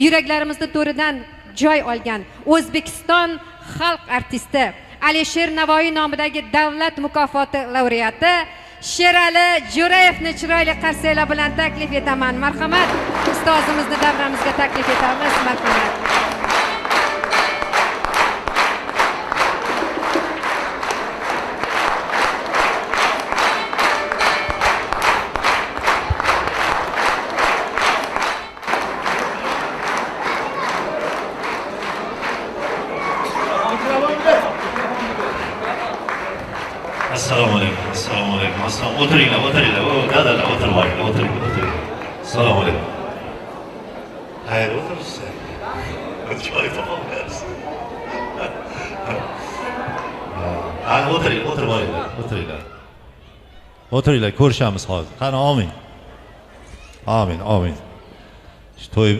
Yuraklarimizda to'ridan joy olgan O'zbekiston xalq artisti, Alisher Navoiy nomidagi davlat mukofoti laureati Sherali Jo'rayevni chiroyli qarsaklar bilan taklif etaman. Marhamat, ustozimizni davramizga taklif etamiz. Marhamat. Assalomu alaykum, assalomu alaykum, assalom. O'tiringlar, o'tiringlar. O, dadalar, o'tirib olinglar, o'tiringlar, o'tiringlar. Assalomu alaykum. Xayr, o'tiribsiz. Joy topolmayapsiz. Ha, o'tiring, o'tirib olinglar, o'tiringlar. O'tiringlar, ko'rishamiz hozir. Qani, amin. Amin, amin. Shu to'y